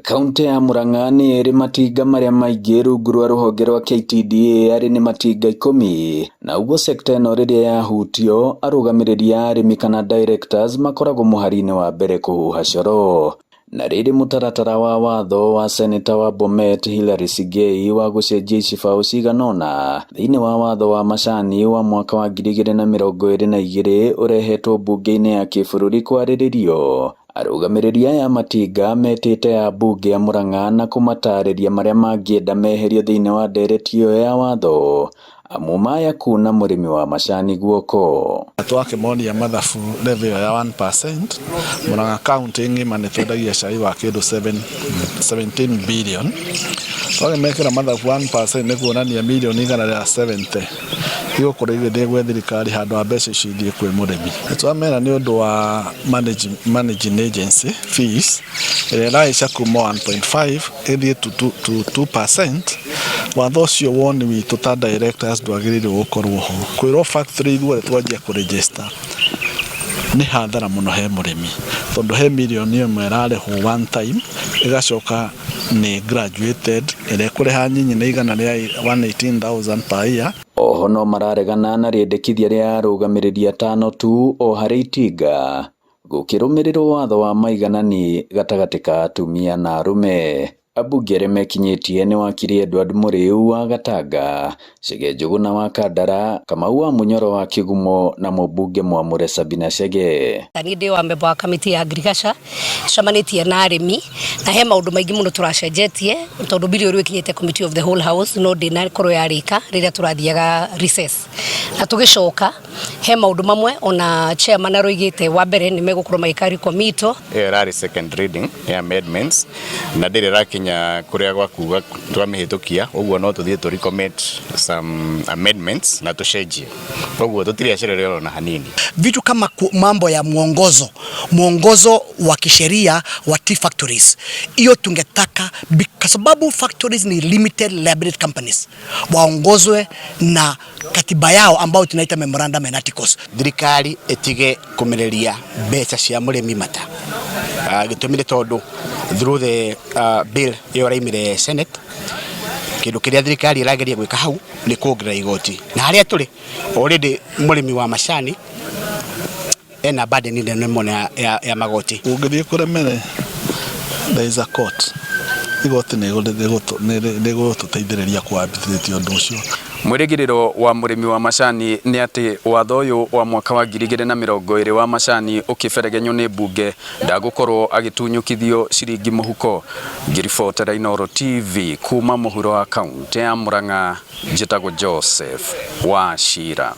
Kaunti ya Murang'a nĩ ĩrĩ matinga marĩa maingĩ rungu rwa rũhonge rwa KTDA arĩ nĩ matinga 10 na ũguo sekta ĩno rĩrĩa yahutio arũgamĩrĩri a arĩmi kana directors makoragwo mũhari-inĩ wa mbere kũhuha coro. Na rĩrĩ mũtaratara wa watho wa seneta wa Bomet Hillary Sigei wa gũcenjia icibaũ cigana ũna thĩinĩ wa watho wa macani wa mwaka wa 2022 ũrehetwo mbunge-inĩ ya kĩbũrũri kwarĩrĩrio. Arũgamĩrĩri aya a matinga metĩte ambunge a Murang'a na kũmatarĩria marĩa mangĩenda meherio thĩinĩ wa ndereti ĩyo ya watho amu maya kuna mũrĩmi wa macani guoko. Twakĩmonia mathabu level ĩyo ya 1%, Murang'a County ng'ima nĩ twendagia cai wa kĩndũ 17 billion. Twakĩmekĩra mathabu 1% nĩ kuonania mirioni 170 igũkorwo igĩthiĩ gwĩ thirikari handũ ha mbeca icio ithiĩ kwĩ mũrĩmi. Twamera nĩ ũndũ wa managing agency fees ĩrĩa ĩrahaica kuma 1.5 ĩthiĩ to 2%. Watho ũcio woni witũ ta directors ndwagĩrĩirwo gũkorwo ho. Kwĩrwo factory ithuothe twanjia kũ register nĩ hathara mũno he mũrĩmi, tondũ he mirioni 1 ĩrarĩhwo one time, ĩgacoka nĩ graduated ĩrĩa ĩkũrĩha nyinyi nĩ 118,000 per year. Oho no mararegana na rĩendekithia rĩa arũgamĩrĩri atano tu o harĩ itinga gũkĩrũmĩrĩrwo watho wa maiganani gatagatĩ ka atumia na arũme. Ambunge arĩa mekinyĩtie nĩ wakiri Edward Mũrĩu wa Gatanga, Chege Njũgũna wa Kandara, Kamau wa Munyoro wa Kĩgumo na mũmbunge mwamũre Sabina Chege. Niĩ ndĩ wa member wa kamĩtĩ ya agriculture, tucemanĩtie na arĩmi na he maũndũ maingĩ mũno tũracenjetie tondũ bill rĩu ĩkinyĩte committee of the whole house no ndĩnakorwo yarĩka rĩrĩa tũrathiaga recess. Na tũgĩcoka he maũndũ mamwe ona chairman aroigĩte wa mbere nĩ megũkorwo magĩka recommittal. Ĩyo ĩrarĩ second reading ya amendments na ndĩrĩ ĩrakinya kũrĩa gwa kuga twamĩhĩtũkia, ũguo no tũthiĩ tũ recommit some amendments na tũcenjie, koguo tũtirĩ acerereirwo na hanini. Vitu kama mambo ya mwongozo wa kisheria wa tea factories, hiyo tungetaka kwa sababu factories ni limited liability companies, waongozwe na katiba yao ambayo tunaita memorandum and articles. Thirikari ĩtige kũmereria mbeca cia mũrĩmi mata. Gĩtũmi nĩ tondũ through the bill ĩyo ĩraimire Senate, kĩndũ kĩrĩa thirikari ĩrageria gwĩka hau nĩ kuongerera igoti, na harĩa tũrĩ already mũrĩmi wa macani ena burden nene mũno ya magoti. Ũngĩthiĩ kũremere, there is a court. Igoti nĩ rĩgũtũteithĩrĩria kũ arbitrate ũndũ ũcio. Mwĩrĩgĩrĩro wa mũrĩmi wa macani nĩ atĩ watho ũyũ wa mwaka wa 2020 wa macani ũkĩberegenywo nĩ mbunge ndagũkorwo agĩtunyũkithio ciringi mũhuko. Ngĩribotera Inooro TV kuma mũhuro wa kaunti ya Murang'a, njĩtagwo Joseph Wachira.